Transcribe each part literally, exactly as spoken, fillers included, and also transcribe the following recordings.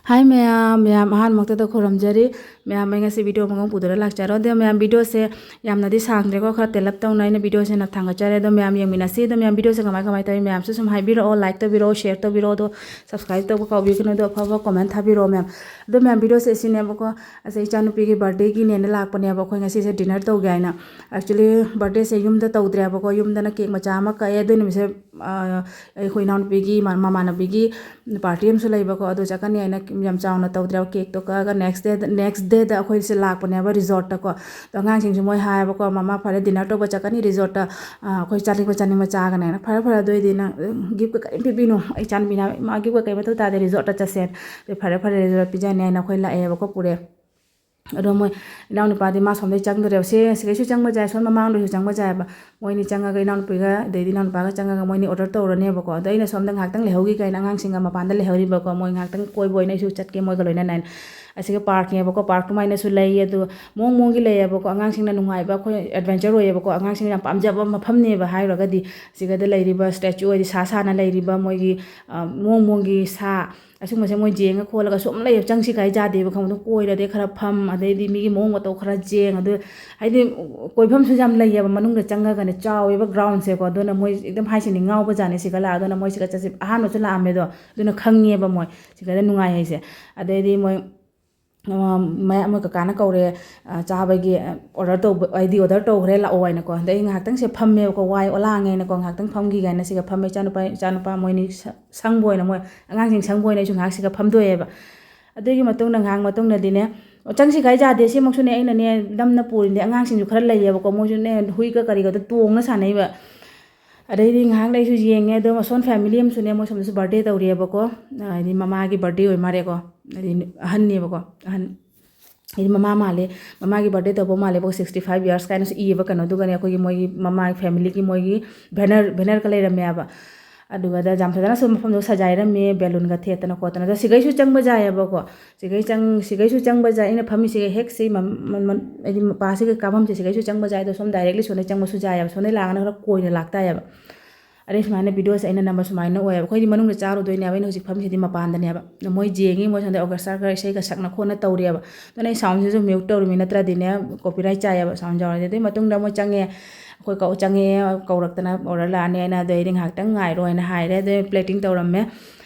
ꯍꯥꯏ ꯃꯌꯥꯝ, ꯃꯌꯥꯝ ꯑꯍꯥꯟꯕꯃꯛꯇꯗ ꯈꯨꯔꯨꯝꯖꯔꯤ꯫ ꯃꯌꯥꯝ ꯑꯩ ꯉꯁꯤ video ꯑꯃꯒ ꯄꯨꯗꯨꯅ ꯂꯥꯛꯆꯔꯣ꯫ ꯑꯗꯣ ꯃꯌꯥꯝ videoꯁꯦ ꯌꯥꯝꯅꯗꯤ ꯁꯥꯡꯗ꯭ꯔꯦꯀꯣ, ꯈꯔ ꯇꯦꯜꯂꯞ ꯇꯧꯅ ꯑꯩꯅ videoꯁꯦ ꯅꯝ ꯊꯥꯡꯒꯠꯆꯔꯦ꯫ ꯑꯗꯣ ꯃꯌꯥꯝ ꯌꯦꯡꯃꯤꯟꯅꯁꯤ꯫ ꯑꯗꯣ ꯃꯌꯥꯝ videoꯁꯦ ꯀꯃꯥꯏ ꯀꯃꯥꯏ ꯇꯧꯏ ꯃꯌꯥꯝꯁꯨ ꯁꯨꯝ ꯍꯥꯏꯕꯤꯔꯛꯑꯣ, like ꯇꯧꯕꯤꯔꯛꯑꯣ, share ꯇꯧꯕꯤꯔꯛꯑꯣ, ꯑꯗꯣ subscribe ꯇꯧꯕ ꯀꯥꯎꯕꯤꯒꯅꯨ꯫ ꯑꯗꯣ ꯑꯐꯕ comment ꯊꯥꯕꯤꯔꯛꯑꯣ ꯃꯌꯥꯝ꯫ ꯑꯗꯣ ꯃꯌꯥꯝ videoꯁꯦ ꯁꯤꯅꯦꯕꯀꯣ, ꯑꯁ ꯏꯆꯥꯅꯨꯄꯤꯒꯤ birthdayꯒꯤꯅꯦꯅ ꯂꯥꯛꯄꯅꯦꯕ ꯑꯩꯈꯣꯏ ꯉꯁꯤꯁꯦ dinner ꯇꯧꯒꯦ ꯍꯥꯏꯅ꯫ Actually birthdayꯁꯦ ꯌꯨꯝꯗ ꯇꯧꯗ꯭ꯔꯦꯕꯀꯣ, ꯌꯨꯝꯗꯅ cake ꯃꯆꯥ ꯑꯃ ꯀꯛꯑꯦ꯫ ꯑꯗꯨ ꯅꯨꯃꯤꯠꯁꯦ ꯑꯩꯈꯣꯏ ꯏꯅꯥꯎꯅꯨꯄꯤꯒꯤ ꯏꯃꯥ-, ꯃꯃꯥꯟꯅꯕꯤꯒꯤ party ꯑꯃꯁꯨ ꯂꯩꯕꯀꯣ, ꯑꯗꯨ ꯆꯠꯀꯅꯤ ꯍꯥꯏꯅ ꯌꯥꯝ ꯆꯥꯎꯅ ꯇꯧꯗ꯭ꯔꯦꯕ꯫ Cakeꯇꯣ ꯀꯛꯑꯒ next dayꯗ, next dayꯗ ꯑꯩꯈꯣꯏꯁꯦ ꯂꯥꯛꯄꯅꯦꯕ resortꯇꯀꯣ꯫ ꯑꯗꯣ ꯑꯉꯥꯡꯁꯤꯡꯁꯨ ꯃꯣꯏ ꯍꯥꯏꯌꯦꯕꯀꯣ, "ꯃꯃꯥ ꯐꯔꯦ dinner ꯇꯧꯕ ꯆꯠꯀꯅꯤ resortꯇ, ꯑꯩꯈꯣꯏ ꯆꯥꯅꯤꯡꯕ ꯆꯥꯅꯤꯡꯕ ꯆꯥꯒꯅꯤ" ꯍꯥꯏꯅ꯫ "ꯐꯔꯦ ꯐꯔꯦ, ꯑꯗꯨ ꯑꯣꯏꯗꯤ ꯅꯪ giftꯀ ꯀꯔꯤꯝ ꯄꯤꯕꯤꯅꯨ, ꯑꯩ ꯏꯆꯥꯅꯨꯄꯤꯅ ꯏꯃꯥ giftꯀ ꯀꯔꯤꯝ ꯃꯊꯧ ꯇꯥꯗꯦ, resortꯇ ꯆꯠꯁꯦꯅ"꯫ ꯑꯗꯨ "ꯐꯔꯦ ꯐꯔꯦ, resort ꯄꯤꯖꯅꯤ" ꯍꯥꯏꯅ ꯑꯩꯈꯣꯏ ꯂꯥꯛꯑꯦꯕꯀꯣ, ꯄꯨꯔꯦ꯫ ꯑꯗꯣ ꯃꯣꯏ ꯏꯅꯥꯎꯅꯨꯄꯥꯗꯤ ꯃꯥ ꯁꯣꯝꯗꯩ ꯆꯪꯗꯣꯔꯦꯕ꯫ ꯁꯦ, ꯁꯤꯒꯩꯁꯨ ꯆꯪꯕ ꯌꯥꯏ, ꯁꯣꯝ ꯃꯃꯥꯡꯗꯁꯨ ꯆꯪꯕ ꯌꯥꯏꯑꯕ꯫ ꯃꯣꯏꯅꯤ ꯆꯪꯉꯒ, ꯏꯅꯥꯎꯅꯨꯄꯤꯒ ꯑꯗꯩꯗꯤ ꯏꯅꯥꯎꯅꯨꯄꯥꯒ ꯆꯪꯉꯒ ꯃꯣꯏꯅꯤ order ꯇꯧꯔꯅꯦꯕꯀꯣ꯫ ꯑꯗꯣ ꯑꯩꯅ ꯁꯣꯝꯗ ꯉꯥꯏꯍꯥꯛꯇꯪ ꯂꯩꯍꯧꯈꯤ ꯀꯥꯏꯅ ꯑꯉꯥꯡꯁꯤꯡꯒ ꯃꯄꯥꯟꯗ ꯂꯩꯍꯧꯔꯤꯕꯀꯣ꯫ ꯃꯣꯏ ꯉꯥꯏꯍꯥꯛꯇꯪ ꯀꯣꯏꯕ ꯑꯣꯏꯅ ꯑꯩꯁꯨ ꯆꯠꯀꯦ ꯃꯣꯏꯒ ꯂꯣꯏꯅꯅ ꯍꯥꯏꯅ꯫ ꯑꯁꯤꯒ parkꯅꯦꯕꯀꯣ, park ꯑꯗꯨꯃꯥꯏꯅꯁꯨ ꯂꯩ꯫ ꯑꯗꯣ ꯃꯑꯣꯡ ꯃꯑꯣꯡꯒꯤ ꯂꯩꯌꯦꯕꯀꯣ꯫ ꯑꯉꯥꯡꯁꯤꯡꯅ ꯅꯨꯡꯉꯥꯏꯕ, ꯑꯩꯈꯣꯏ adventure ꯑꯣꯏꯌꯦꯕꯀꯣ꯫ ꯑꯉꯥꯡꯁꯤꯡꯅ ꯌꯥꯝ ꯄꯥꯝꯖꯕ ꯃꯐꯝꯅꯦꯕ ꯍꯥꯏꯔꯨꯔꯒꯗꯤ꯫ ꯁꯤꯒꯗ ꯂꯩꯔꯤꯕ statue ꯍꯥꯏꯗꯤ ꯁꯥ ꯁꯥꯅ ꯂꯩꯔꯤꯕ ꯃꯣꯏꯒꯤ, ꯑ, ꯃꯑꯣꯡ ꯃꯑꯣꯡꯒꯤ ꯁꯥ, ꯑꯁꯤꯒꯨꯝꯕꯁꯦ ꯃꯣꯏ ꯌꯦꯡꯉ ꯈꯣꯠꯂꯒ ꯁꯨꯝ ꯂꯩꯌꯦꯕ, ꯆꯪꯁꯤ ꯀꯥꯏ ꯌꯥꯗꯦꯕ, ꯈꯪꯕꯗ ꯀꯣꯏꯔꯗꯤ ꯈꯔ ꯐꯝ, ꯑꯗꯩꯗꯤ ꯃꯤꯒꯤ ꯃꯑꯣꯡ ꯃꯇꯧ ꯈꯔ ꯌꯦꯡ, ꯑꯗꯨ ꯍꯥꯏꯗꯤ ꯀꯣꯏꯐꯝꯁꯨ ꯌꯥꯝ ꯂꯩꯌꯦꯕ ꯃꯅꯨꯡꯗ ꯆꯪꯉꯒꯅꯦ, ꯆꯥꯎꯋꯦꯕ groundꯁꯦꯀꯣ꯫ ꯑꯗꯨꯅ ꯃꯣꯏ ꯑꯗꯨꯝ ꯍꯥꯏꯁꯤꯅꯤ ꯉꯥꯎꯕꯖꯥꯠꯅꯤ ꯁꯤꯒ ꯂꯥꯛꯑ꯫ ꯑꯗꯨꯅ ꯃꯣꯏ ꯁꯤꯒ ꯆꯠꯁꯤ ꯑꯍꯥꯟꯕꯁꯨ ꯂꯥꯛꯑꯝꯃꯦꯗꯣ, ꯑꯗꯨꯅ ꯈꯪꯉꯦꯕ ꯃꯣꯏ ꯁꯤꯒꯗ ꯅꯨꯡꯉꯥꯏ ꯍꯥꯏꯁꯦ꯫ ꯑꯗꯩꯗꯤ ꯃꯣꯏ, ꯑ, ꯃꯌꯥꯝ ꯃꯣꯏ ꯀꯀꯥꯅ ꯀꯧꯔꯦ, ꯑ, ꯆꯥꯕꯒꯤ, ꯑ, order ꯇꯧꯕ, ꯍꯥꯏꯗꯤ order ꯇꯧꯈ꯭ꯔꯦ ꯂꯥꯛꯑꯣ ꯍꯥꯏꯅꯀꯣ꯫ ꯑꯗꯩ ꯑꯩ ꯉꯥꯏꯍꯥꯛꯇꯪꯁꯦ ꯐꯝꯃꯦꯕꯀꯣ, ꯋꯥꯏ ꯑꯣꯂꯥꯡꯉꯦꯅꯀꯣ, ꯉꯥꯏꯍꯥꯛꯇꯪ ꯐꯝꯈꯤꯒꯦ ꯍꯥꯏꯅ ꯁꯤꯒ ꯐꯝꯃꯦ꯫ ꯏꯆꯥꯅꯨꯄꯥ, ꯏꯆꯥꯅꯨꯄꯥ ꯃꯣꯏꯅꯤ ꯁ-, ꯁꯪꯕ ꯑꯣꯏꯅ, ꯃꯣꯏ ꯑꯉꯥꯡꯁꯤꯡ ꯁꯪꯕ ꯑꯣꯏꯅ ꯑꯩꯁꯨ ꯉꯥꯏꯍꯥꯛ ꯁꯤꯒ ꯐꯝꯗꯣꯛꯑꯦꯕ꯫ ꯑꯗꯨꯒꯤ ꯃꯇꯨꯡꯗ ꯉꯥꯏꯍꯥꯛ ꯃꯇꯨꯡꯗꯗꯤꯅꯦ, ꯆꯪꯁꯤ ꯀꯥꯏ ꯌꯥꯗꯦ, ꯁꯤꯃꯛꯁꯨꯅꯦ ꯑꯩꯅꯅꯦ ꯅꯝꯅ ꯄꯨꯔꯤꯅꯦ꯫ ꯑꯉꯥꯡꯁꯤꯡꯁꯨ ꯈꯔ ꯂꯩꯌꯦꯕꯀꯣ, ꯃꯣꯏꯁꯨꯅꯦ ꯍꯨꯏꯒ ꯀꯔꯤꯒꯗꯣ ꯇꯣꯡꯅ ꯁꯥꯟꯅꯩꯕ꯫ ꯑꯗꯩꯗꯤ ꯉꯥꯏꯍꯥꯛ ꯂꯩ ꯑꯩꯁꯨ ꯌꯦꯡꯉꯦ꯫ ꯑꯗꯣ ꯑꯁꯣꯝ family ꯑꯃꯁꯨꯅꯦ, ꯃꯣꯏ ꯁꯣꯝꯗꯁꯨ birthday ꯇꯧꯔꯤꯑꯕꯀꯣ꯫ ꯍꯥꯏꯗꯤ ꯃꯃꯥꯒꯤ birthday ꯑꯣꯏ ꯃꯥꯜꯂꯦꯀꯣ꯫ ꯍꯥꯏꯗꯤ ꯑꯍꯟꯅꯦꯕꯀꯣ, ꯑꯍꯟ꯫ ꯍꯥꯏꯗꯤ ꯃꯃꯥ ꯃꯥꯜꯂꯦ, ꯃꯃꯥꯒꯤ birthday ꯇꯧꯕ ꯃꯥꯜꯂꯦꯕꯀꯣ, sixty five years ꯀꯥꯏꯅꯁꯨ ꯏꯌꯦꯕ ꯀꯩꯅꯣꯗꯨꯒꯅꯦ, ꯑꯩꯈꯣꯏꯒꯤ ꯃꯣꯏꯒꯤ ꯃꯃꯥꯒꯤ familyꯒꯤ ꯃꯣꯏꯒꯤ banner, bannerꯒ ꯂꯩꯔꯝꯃꯦꯕ꯫ ꯑꯗꯨꯒꯗ ꯌꯥꯝ ꯐꯖꯅꯁꯨ ꯃꯐꯝꯗꯣ ꯁꯖꯥꯏꯔꯝꯃꯦ, balloonꯒ ꯊꯦꯠꯇꯅ ꯈꯣꯠꯇꯅ꯫ ꯑꯗꯣ ꯁꯤꯒꯩꯁꯨ ꯆꯪꯕ ꯌꯥꯏꯑꯕꯀꯣ, ꯁꯤꯒꯩ ꯆꯪ-, ꯁꯤꯒꯩꯁꯨ ꯆꯪꯕ ꯌꯥꯏ꯫ ꯑꯩꯅ ꯐꯝꯃꯤꯁꯤꯒ ꯍꯦꯛ ꯁꯤ ꯃ-, ꯃ-, ꯃ-, ꯍꯥꯏꯗꯤ ꯃꯄꯥꯁꯤꯒ ꯀꯥꯐꯝꯁꯦ ꯁꯤꯒꯩꯁꯨ ꯆꯪꯕ ꯌꯥꯏ꯫ ꯑꯗꯣ ꯁꯣꯝ directly ꯁꯣꯝꯗꯩ ꯆꯪꯕꯁꯨ ꯌꯥꯏꯑꯕ, ꯁꯣꯝꯗꯩ ꯂꯥꯛꯑꯒꯅ ꯈꯔ ꯀꯣꯏꯅ ꯂꯥꯛꯇꯥꯏꯑꯕ꯫ ꯑꯗꯩ ꯁꯨꯃꯥꯏꯅ videoꯁꯦ ꯑꯩꯅ ꯅꯝꯕ ꯁꯨꯃꯥꯏꯅ ꯑꯣꯏꯌꯦꯕ꯫ ꯑꯩꯈꯣꯏꯗꯤ ꯃꯅꯨꯡꯗ ꯆꯥꯔꯨꯗꯣꯏꯅꯦꯕ, ꯑꯩꯅ ꯍꯧꯖꯤꯛ ꯐꯝꯃꯤꯁꯤꯗꯤ ꯃꯄꯥꯟꯗꯅꯦꯕ꯫ ꯑꯗꯣ ꯃꯣꯏ ꯌꯦꯡꯉꯤ, ꯃꯣꯏ ꯁꯣꯝꯗ orchestra ꯈꯔ ꯏꯁꯩꯒ ꯁꯛꯅ ꯈꯣꯠꯅ ꯇꯧꯔꯤꯑꯕ꯫ ꯑꯗꯨꯅ ꯑꯩ soundꯁꯤꯁꯨ mute ꯇꯧꯔꯤꯃꯤ, ꯅꯠꯇ꯭ꯔꯗꯤꯅꯦ copyright ꯆꯥꯏꯌꯦꯕ sound ꯌꯥꯎꯔꯗꯤ꯫ ꯑꯗꯨꯏ ꯃꯇꯨꯡꯗ ꯃꯣꯏ ꯆꯪꯉꯦ, ꯑꯩꯈꯣꯏ ꯀꯧ-, ꯆꯪꯉꯛꯑꯦ, ꯀꯧꯔꯛꯇꯅ order ꯂꯥꯛꯑꯅꯤ꯫ ꯑꯩꯅ ꯑꯗꯨ ꯑꯩꯗꯤ ꯉꯥꯏꯍꯥꯛꯇꯪ ꯉꯥꯏꯔꯣ ꯍꯥꯏꯅ ꯍꯥꯏꯔꯦ꯫ ꯑꯗꯨ plating ꯇꯧꯔꯝꯃꯦ꯫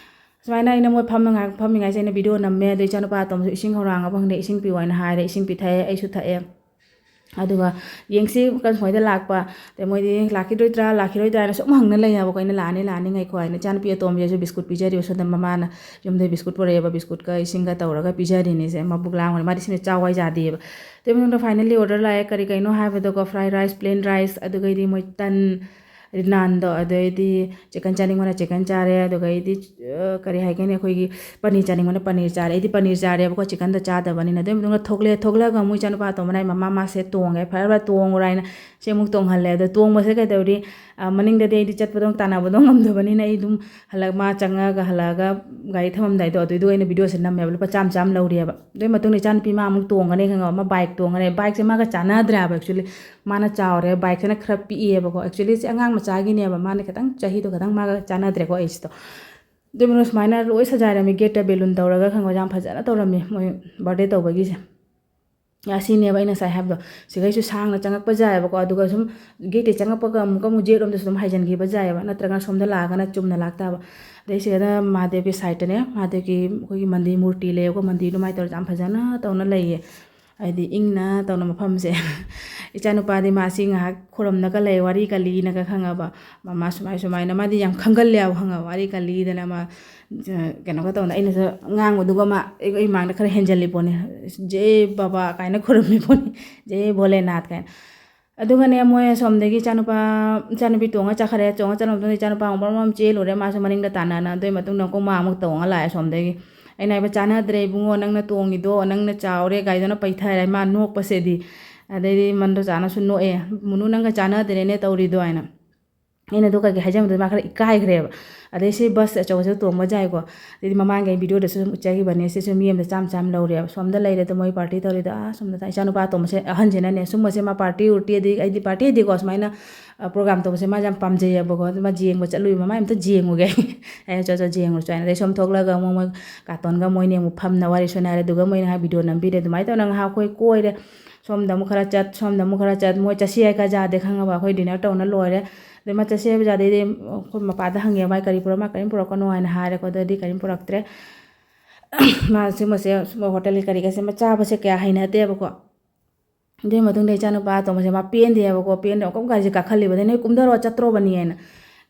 ꯁꯨꯃꯥꯏꯅ ꯑꯩꯅ ꯃꯣꯏ ꯐꯝꯅ ꯉꯥꯏꯍꯥꯛ ꯐꯝꯃꯤꯉꯩꯁꯦ ꯑꯩꯅ video ꯅꯝꯃꯦ꯫ ꯑꯗꯣ ꯏꯆꯥꯅꯨꯄꯥ ꯑꯇꯣꯝꯕꯁꯨ ꯏꯁꯤꯡ ꯍꯧꯔꯥꯡꯉꯕ ꯈꯪꯗꯦ, ꯏꯁꯤꯡ ꯄꯤꯌꯨ ꯍꯥꯏꯅ ꯍꯥꯏꯔꯦ, ꯏꯁꯤꯡ ꯄꯤꯊꯛꯑꯦ, ꯑꯩꯁꯨ ꯊꯛꯑꯦ꯫ ꯑꯗꯨꯒ ꯌꯦꯡꯁꯤ ꯀꯩꯅꯣ ꯍꯣꯏꯗ ꯂꯥꯛꯄ, ꯑꯗꯩ ꯃꯣꯏꯗꯤ ꯂꯥꯛꯈꯤꯗꯣꯏꯗ꯭ꯔꯥ, ꯂꯥꯛꯈꯤꯔꯣꯏꯗ꯭ꯔꯥ ꯍꯥꯏꯅ ꯁꯨꯝ ꯍꯪꯅ ꯂꯩꯌꯦꯕꯀꯣ꯫ ꯑꯩꯅ ꯂꯥꯛꯑꯅꯤ, ꯂꯥꯛꯑꯅꯤ, ꯉꯥꯏꯈꯣ ꯍꯥꯏꯅ꯫ ꯏꯆꯥꯅꯨꯄꯤ ꯑꯇꯣꯝꯕꯤꯁꯤꯁꯨ ꯕꯤꯁꯀꯨꯠ ꯄꯤꯖꯔꯤꯕ ꯁꯣꯝꯗ, ꯃꯃꯥꯅ ꯌꯨꯝꯗꯒꯤ ꯕꯤꯁꯀꯨꯠ ꯄꯨꯔꯛꯑꯦꯕ, ꯕꯤꯁꯀꯨꯠꯀ ꯏꯁꯤꯡꯒ ꯇꯧꯔꯒ ꯄꯤꯖꯔꯤꯅꯦꯁꯦ, ꯃꯕꯨꯛ ꯂꯥꯡꯕꯅꯤ, ꯃꯥꯗꯤ ꯁꯤꯅ ꯆꯥꯎ ꯍꯥꯏ ꯌꯥꯗꯦꯕ꯫ ꯑꯗꯨꯒꯤ ꯃꯇꯨꯡꯗ finally order ꯂꯥꯛꯑꯦ꯫ ꯀꯔꯤ ꯀꯩꯅꯣ ꯍꯥꯏꯕꯗꯀꯣ, fried rice, plain rice, ꯑꯗꯨꯒꯩꯗꯤ ꯃꯣꯏ ꯇꯟ, ꯅꯥꯟꯗꯣ, ꯑꯗꯩꯗꯤ chicken ꯆꯥꯅꯤꯡꯕꯅ chicken ꯆꯥꯔꯦ, ꯑꯗꯨꯒꯩꯗꯤ, ꯑ, ꯀꯔꯤ ꯍꯥꯏꯒꯅꯤ, ꯑꯩꯈꯣꯏꯒꯤ ꯄꯅꯤꯔ ꯆꯥꯅꯤꯡꯕꯅ ꯄꯅꯤꯔ ꯆꯥꯔꯦ꯫ ꯑꯩꯗꯤ ꯄꯅꯤꯔ ꯆꯥꯔꯦꯕꯀꯣ, chickenꯗꯣ ꯆꯥꯗꯕꯅꯤꯅ꯫ ꯑꯗꯨꯒꯤ ꯃꯇꯨꯡꯗ ꯊꯣꯛꯂꯛꯑꯦ, ꯊꯣꯛꯂꯛꯑꯒ ꯃꯣꯏ ꯏꯆꯥꯅꯨꯄꯥ ꯑꯇꯣꯝꯕꯅ ꯍꯥꯏ, "ꯃꯃꯥ, ꯃꯥꯁꯦ ꯇꯣꯡꯉꯦ, ꯐꯔꯦ ꯐꯔꯦ, ꯇꯣꯡꯉꯨꯔꯥ" ꯍꯥꯏꯅ ꯁꯤ ꯑꯃꯨꯛ ꯇꯣꯡꯍꯜꯂꯦ꯫ ꯑꯗꯣ ꯇꯣꯡꯕꯁꯦ ꯀꯩꯗꯧꯔꯤ, ꯑ, ꯃꯅꯤꯡꯗꯗꯤ ꯑꯩꯗꯤ ꯆꯠꯄꯗꯣ ꯇꯥꯟꯅꯕꯗꯣ ꯉꯝꯗꯕꯅꯤꯅ ꯑꯩ ꯑꯗꯨꯝ ꯍꯜꯂꯛ-, ꯃꯥ ꯆꯪꯉꯛꯑꯒ ꯍꯜꯂꯛꯑꯒ ꯒꯥꯔꯤ ꯊꯝꯃꯝꯗꯥꯏꯗꯣ ꯑꯗꯨꯏꯗꯨꯒ ꯑꯩꯅ videoꯁꯦ ꯅꯝꯃꯦꯕ꯫ ꯂꯨꯄꯥ ꯆꯥꯝꯃ ꯆꯥꯝꯃ ꯂꯧꯔꯤꯑꯕ꯫ ꯑꯗꯨꯏ ꯃꯇꯨꯡꯗ ꯏꯆꯥꯅꯨꯄꯤ ꯃꯥ ꯑꯃꯨꯛ ꯇꯣꯡꯉꯅꯤ ꯈꯪꯉꯕ, ꯃꯥ bike ꯇꯣꯡꯉꯅꯤ꯫ Bikeꯁꯦ ꯃꯥꯒ ꯆꯥꯟꯅꯗ꯭ꯔꯦꯕ actually꯫ ꯃꯥꯅ ꯆꯥꯎꯔꯦ, bikeꯁꯤꯅ ꯈꯔ ꯄꯤꯛꯏꯑꯕꯀꯣ꯫ Actually ꯁꯤ ꯑꯉꯥꯡ ꯃꯆꯥꯒꯤꯅꯦꯕ, ꯃꯥꯅ ꯈꯤꯇꯪ ꯆꯍꯤꯗꯣ ꯈꯤꯇꯪ ꯃꯥꯒ ꯆꯥꯟꯅꯗ꯭ꯔꯦꯀꯣ ageꯇꯣ꯫ ꯑꯗꯨ ꯃꯇꯨꯡꯗ ꯁꯨꯃꯥꯏꯅ ꯂꯣꯏ ꯁꯖꯥꯏꯔꯝꯃꯤ, gateꯇ balloon ꯇꯧꯔꯒ ꯈꯪꯉꯕ, ꯌꯥꯝ ꯐꯖꯅ ꯇꯧꯔꯝꯃꯤ ꯃꯣꯏ birthday ꯇꯧꯕꯒꯤꯁꯦ꯫ ꯑꯁꯤꯅꯦꯕ ꯑꯩꯅ ꯉꯁꯥꯏ ꯍꯥꯏꯕꯗꯣ, ꯁꯤꯈꯩꯁꯨ ꯁꯥꯡꯅ ꯆꯪꯉꯛꯄ ꯌꯥꯏꯑꯕꯀꯣ꯫ ꯑꯗꯨꯒ ꯁꯨꯝ gateꯇꯩ ꯆꯪꯉꯛꯄꯒ ꯑꯃꯨꯛꯀ ꯑꯃꯨꯛ ꯌꯦꯠꯂꯣꯝꯗꯁꯨ ꯑꯗꯨꯝ ꯍꯥꯏꯖꯤꯟꯈꯤꯕ ꯌꯥꯏꯑꯕ, ꯅꯠꯇ꯭ꯔꯒꯅ ꯁꯣꯝꯗ ꯂꯥꯛꯑꯒꯅ ꯆꯨꯝꯅ ꯂꯥꯛꯇꯥꯕ꯫ ꯑꯗꯩ ꯁꯤꯗꯅ ꯃꯍꯥꯗꯦꯕꯀꯤ sideꯇꯅꯦ, ꯃꯍꯥꯗꯦꯕꯀꯤ ꯑꯩꯈꯣꯏꯒꯤ ꯃꯟꯗꯤꯔ ꯃꯨꯔꯇꯤ ꯂꯩꯌꯦꯕꯀꯣ, ꯃꯟꯗꯤꯔ ꯑꯗꯨꯃꯥꯏꯅ ꯇꯧꯔ ꯌꯥꯝ ꯐꯖꯅ ꯇꯧꯅ ꯂꯩꯌꯦ꯫ ꯍꯥꯏꯗꯤ ꯏꯪꯅ ꯇꯧꯅ ꯃꯐꯝꯁꯦ꯫ ꯏꯆꯥꯅꯨꯄꯥꯗꯤ ꯃꯥꯁꯤ ꯉꯥꯏꯍꯥꯛ ꯈꯨꯔꯨꯝꯅꯒ ꯂꯩ, ꯋꯥꯔꯤꯒ ꯂꯤꯅꯒ ꯈꯪꯉꯕ꯫ ꯃꯃꯥ ꯁꯨꯃꯥꯏ ꯁꯨꯃꯥꯏꯅ, ꯃꯥꯗꯤ ꯌꯥꯝ ꯈꯪꯒꯜꯂꯦꯕ ꯈꯪꯉꯕ, ꯋꯥꯔꯤꯒ ꯂꯤꯗꯅ ꯃꯥ ꯀꯩꯅꯣꯒ ꯇꯧꯅ꯫ ꯑꯩꯅꯁꯨ ꯉꯥꯡꯕꯗꯨꯒ ꯃꯥ ꯑꯩ, ꯑꯩ ꯃꯥꯡꯗ ꯈꯔ ꯍꯦꯟꯖꯜꯂꯤ ꯄꯣꯠꯅꯤ꯫ "ꯖꯦ ꯕꯕꯥ" ꯀꯥꯏꯅ ꯈꯨꯔꯨꯝꯃꯤ ꯄꯣꯠꯅꯤ, "ꯖꯦ ꯚꯣꯂꯦꯅꯥꯊ" ꯀꯥꯏꯅ꯫ ꯑꯗꯨꯒꯅꯦ, ꯃꯣꯏ ꯑꯁꯣꯝꯗꯒꯤ ꯏꯆꯥꯅꯨꯄꯥ, ꯏꯆꯥꯅꯨꯄꯤ ꯇꯣꯡꯉ ꯆꯠꯈ꯭ꯔꯦ꯫ ꯇꯣꯡꯉ ꯆꯠꯂ ꯃꯇꯨꯡꯗ ꯏꯆꯥꯅꯨꯄꯥ ꯑꯃꯨꯛ ꯕ꯭ꯔꯝ ꯕ꯭ꯔꯝ ꯆꯦꯜꯂꯨꯔꯦ, ꯃꯥꯁꯨ ꯃꯅꯤꯡꯗ ꯇꯥꯟꯅꯅ꯫ ꯑꯗꯨꯏ ꯃꯇꯨꯡꯗ ꯑꯃꯨꯛ ꯃꯥ ꯑꯃꯨꯛ ꯇꯣꯡꯉ ꯂꯥꯛꯑꯦ ꯑꯁꯣꯝꯗꯒꯤ꯫ ꯑꯩꯅ ꯍꯥꯏꯕ, "ꯆꯥꯟꯅꯗ꯭ꯔꯦ ꯏꯕꯨꯡꯉꯣ, ꯅꯪꯅ ꯇꯣꯡꯉꯤꯗꯣ, ꯅꯪꯅ ꯆꯥꯎꯔꯦ", ꯒꯥꯔꯤꯗꯨꯅ ꯄꯩꯊꯔꯦ, ꯃꯥ ꯅꯣꯛꯄꯁꯤꯗꯤ꯫ ꯑꯗꯩꯗꯤ ꯃꯟꯗꯣꯆꯥꯅꯁꯨ ꯅꯣꯛꯑꯦ, "ꯃꯨꯅꯨ, ꯅꯪꯒ ꯆꯥꯟꯅꯗ꯭ꯔꯦꯅꯦ ꯇꯧꯔꯤꯗꯣ" ꯍꯥꯏꯅ꯫ ꯑꯩꯅ ꯑꯗꯨ ꯀꯩꯀꯩ ꯍꯥꯏꯖꯟꯕꯗꯨꯗ ꯃꯥ ꯈꯔ ꯏꯀꯥꯏꯈ꯭ꯔꯦꯕ꯫ ꯑꯗꯩ ꯁꯤ ꯕꯁ ꯑꯆꯧꯕꯁꯦ ꯇꯣꯡꯕ ꯌꯥꯏꯀꯣ꯫ ꯑꯗꯩꯗꯤ ꯃꯃꯥꯡꯒꯤ ꯑꯩ ꯚꯤꯗꯤꯑꯣꯗꯁꯨ ꯑꯗꯨꯝ ꯎꯠꯆꯈꯤꯕꯅꯦ꯫ ꯁꯤꯁꯨ ꯃꯤ ꯑꯃꯗ ꯆꯥꯝꯃ ꯆꯥꯝꯃ ꯂꯧꯔꯦꯕ꯫ ꯁꯣꯝꯗ ꯂꯩꯔꯦ ꯑꯗꯣ ꯃꯣꯏ ꯄꯥꯔꯇꯤ ꯇꯧꯔꯤꯗꯣ, ꯑꯥ, ꯁꯣꯝꯗ ꯏꯆꯥꯅꯨꯄꯥ ꯑꯇꯣꯝꯕꯁꯦ ꯑꯍꯟꯁꯤꯅꯅꯦ, ꯁꯨꯝꯕꯁꯦ ꯃꯥ ꯄꯥꯔꯇꯤ ꯎꯔꯇꯤ, ꯑꯗꯩ ꯑꯩꯗꯤ ꯄꯥꯔꯇꯤ ꯍꯥꯏꯗꯤꯀꯣ, ꯁꯨꯃꯥꯏꯅ, ꯑ, ꯄ꯭ꯔꯣꯒꯥꯝ ꯇꯧꯕꯁꯦ ꯃꯥꯁꯦ ꯌꯥꯝ ꯄꯥꯝꯖꯩꯌꯦꯕꯀꯣ꯫ ꯑꯗꯨ ꯃꯥ ꯌꯦꯡꯕ ꯆꯠꯂꯨꯏꯕ, ꯃꯃꯥ ꯑꯝꯇ ꯌꯦꯡꯉꯨꯒꯦ꯫ ꯑꯩꯅ ꯆꯠ ꯆꯠ ꯌꯦꯡꯉꯨꯔꯁꯨ ꯍꯥꯏꯅ꯫ ꯑꯗꯩ ꯁꯣꯝ ꯊꯣꯛꯂꯒ ꯑꯃꯨꯛ ꯃꯣꯏ ꯀꯥꯇꯣꯟꯒ ꯃꯣꯏꯅꯤ ꯑꯃꯨꯛ ꯐꯝꯅ ꯋꯥꯔꯤ ꯁꯥꯟꯅꯔꯦ꯫ ꯑꯗꯨꯒ ꯃꯣꯏꯅ ꯉꯥꯏꯍꯥꯛ ꯚꯤꯗꯤꯑꯣ ꯅꯝꯕꯤꯔꯦ꯫ ꯑꯗꯨꯃꯥꯏꯅ ꯇꯧꯅ ꯉꯥꯏꯍꯥꯛ ꯑꯩꯈꯣꯏ ꯀꯣꯏꯔꯦ꯫ ꯁꯣꯝꯗ ꯑꯃꯨꯛ ꯈꯔ ꯆꯠ, ꯁꯣꯝꯗ ꯑꯃꯨꯛ ꯈꯔ ꯆꯠ꯫ ꯃꯣꯏ ꯆꯠꯁꯤ ꯍꯥꯏ ꯀꯥ ꯌꯥꯗꯦ ꯈꯪꯉꯕ꯫ ꯑꯩꯈꯣꯏ ꯗꯤꯅꯔ ꯇꯧꯅ ꯂꯣꯏꯔꯦ꯫ ꯑꯗꯩ ꯃꯥ ꯆꯠꯁꯤ ꯍꯥꯏꯕ ꯌꯥꯗꯦ꯫ ꯑꯗꯩ ꯑꯩꯈꯣꯏ ꯃꯄꯥꯗ ꯍꯪꯉꯦ, "ꯃꯥꯏ ꯀꯔꯤ ꯄꯨꯔꯛ-, ꯃꯥ ꯀꯔꯤꯝ ꯄꯨꯔꯛꯀꯅꯣ" ꯍꯥꯏꯅ ꯍꯥꯏꯔꯦꯀꯣ꯫ ꯑꯗꯨꯗꯤ ꯀꯔꯤꯝ ꯄꯨꯔꯛꯇ꯭ꯔꯦ꯫ ꯃꯥ ꯁꯤꯒꯨꯝꯕꯁꯦ, ꯁꯨꯝꯕ ꯍꯣꯇꯦꯜꯒꯤ ꯀꯔꯤꯒꯁꯦ ꯃꯥ ꯆꯥꯕꯁꯦ ꯀꯌꯥ ꯍꯩꯅꯗꯦꯕꯀꯣ꯫ ꯑꯗꯨꯒꯤ ꯃꯇꯨꯡꯗ ꯏꯆꯥꯅꯨꯄꯥ ꯑꯇꯣꯝꯕꯁꯦ ꯃꯥ ꯄꯦꯟꯗꯦꯕꯀꯣ꯫ ꯄꯦꯟꯗꯦ, ꯑꯃꯨꯛꯀ ꯒꯥꯔꯤꯁꯦ ꯀꯥꯈꯠꯂꯤꯕ꯫ ꯑꯗꯩ, "ꯅꯣꯏ ꯀꯨꯝꯊꯔꯣ, ꯆꯠꯇ꯭ꯔꯣꯕꯅꯤ" ꯍꯥꯏꯅ꯫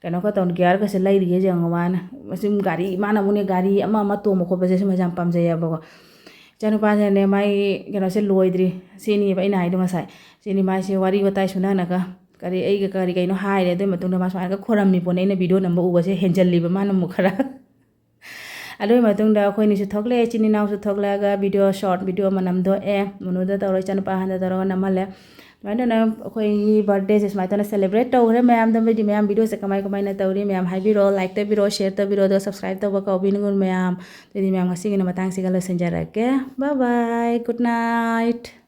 ꯀꯩꯅꯣ ꯈꯔ ꯇꯧꯅ, ꯒꯤꯌꯥꯔꯒꯁꯦ ꯂꯩꯔꯤꯌꯦ ꯌꯦꯡꯉꯣ ꯃꯥꯅ꯫ ꯃꯁꯤ ꯒꯥꯔꯤ, ꯃꯥꯅ ꯑꯃꯨꯛꯅꯦ ꯒꯥꯔꯤ ꯑꯃ ꯑꯃ ꯇꯣꯡꯕ ꯈꯣꯠꯄꯁꯦ ꯁꯨꯝꯕꯁꯦ ꯌꯥꯝ ꯄꯥꯝꯖꯩꯌꯦꯕꯀꯣ꯫ ꯏꯆꯥꯅꯨꯄꯥꯁꯤꯅꯅꯦ ꯃꯥꯒꯤ ꯀꯩꯅꯣꯁꯦ ꯂꯣꯏꯗ꯭ꯔꯤ꯫ ꯁꯤꯅꯦꯕ ꯑꯩꯅ ꯍꯥꯏꯗꯣ ꯉꯁꯥꯏ꯫ ꯁꯤꯅꯤ ꯃꯥꯁꯦ ꯋꯥꯔꯤ ꯋꯥꯇꯥꯏ ꯁꯨꯅꯅꯒ ꯀꯔꯤ ꯑꯩꯒ ꯀꯔꯤ ꯀꯩꯅꯣ ꯍꯥꯏꯔꯦ꯫ ꯑꯗꯨꯒꯤ ꯃꯇꯨꯡꯗ ꯃꯥ ꯁꯨꯃꯥꯏꯅꯒ ꯈꯣꯔꯝꯃꯤ ꯄꯣꯠꯅꯦ꯫ ꯑꯩꯅ ꯚꯤꯗꯤꯑꯣ ꯅꯝꯕ ꯎꯕꯁꯦ ꯍꯦꯟꯖꯜꯂꯤꯕ ꯃꯥꯅ ꯑꯃꯨꯛ ꯈꯔ꯫ ꯑꯗꯨꯒꯤ ꯃꯇꯨꯡꯗ ꯑꯩꯈꯣꯏꯅꯤꯁꯨ ꯊꯣꯛꯂꯛꯑꯦ, ꯏꯆꯤꯟ ꯏꯅꯥꯎꯁꯨ ꯊꯣꯛꯂꯛꯑꯒ ꯚꯤꯗꯤꯑꯣ, ꯁꯣꯔꯠ ꯚꯤꯗꯤꯑꯣ ꯑꯃ ꯅꯝꯗꯣꯛꯑꯦ꯫ ꯃꯨꯅꯨꯗ ꯇꯧꯔꯒ, ꯏꯆꯥꯅꯨꯄꯥ ꯑꯍꯟꯗ ꯇꯧꯔꯒ ꯅꯝꯍꯜꯂꯦ꯫ ꯑꯗꯨꯃꯥꯏꯅ ꯇꯧꯅ ꯑꯩꯈꯣꯏꯒꯤ ꯕꯥꯔꯗꯦꯁꯦ ꯁꯨꯃꯥꯏꯅ ꯇꯧꯅ ꯁꯦꯂꯦꯕ꯭ꯔꯦꯠ ꯇꯧꯈ꯭ꯔꯦ꯫ ꯃꯌꯥꯝꯗ ꯃꯣꯏꯗꯤ ꯃꯌꯥꯝ ꯚꯤꯗꯤꯑꯣꯁꯦ ꯀꯃꯥꯏ ꯀꯃꯥꯏꯅ ꯇꯧꯔꯤ ꯃꯌꯥꯝ ꯍꯥꯏꯕꯤꯔꯛꯑꯣ, ꯂꯥꯏꯛ ꯇꯧꯕꯤꯔꯛꯑꯣ, ꯁꯦꯌꯔ ꯇꯧꯕꯤꯔꯛꯑꯣ, ꯑꯗꯨꯒ ꯁꯕꯁꯀ꯭ꯔꯥꯏꯕ ꯇꯧꯕ ꯀꯥꯎꯕꯤꯅꯨ ꯃꯌꯥꯝ꯫ ꯑꯗꯨꯗꯤ ꯃꯌꯥꯝ ꯉꯁꯤꯒꯤꯅ ꯃꯇꯥꯡꯁꯤꯒ ꯂꯣꯏꯁꯤꯟꯖꯔꯒꯦ꯫ Bye bye, good night꯫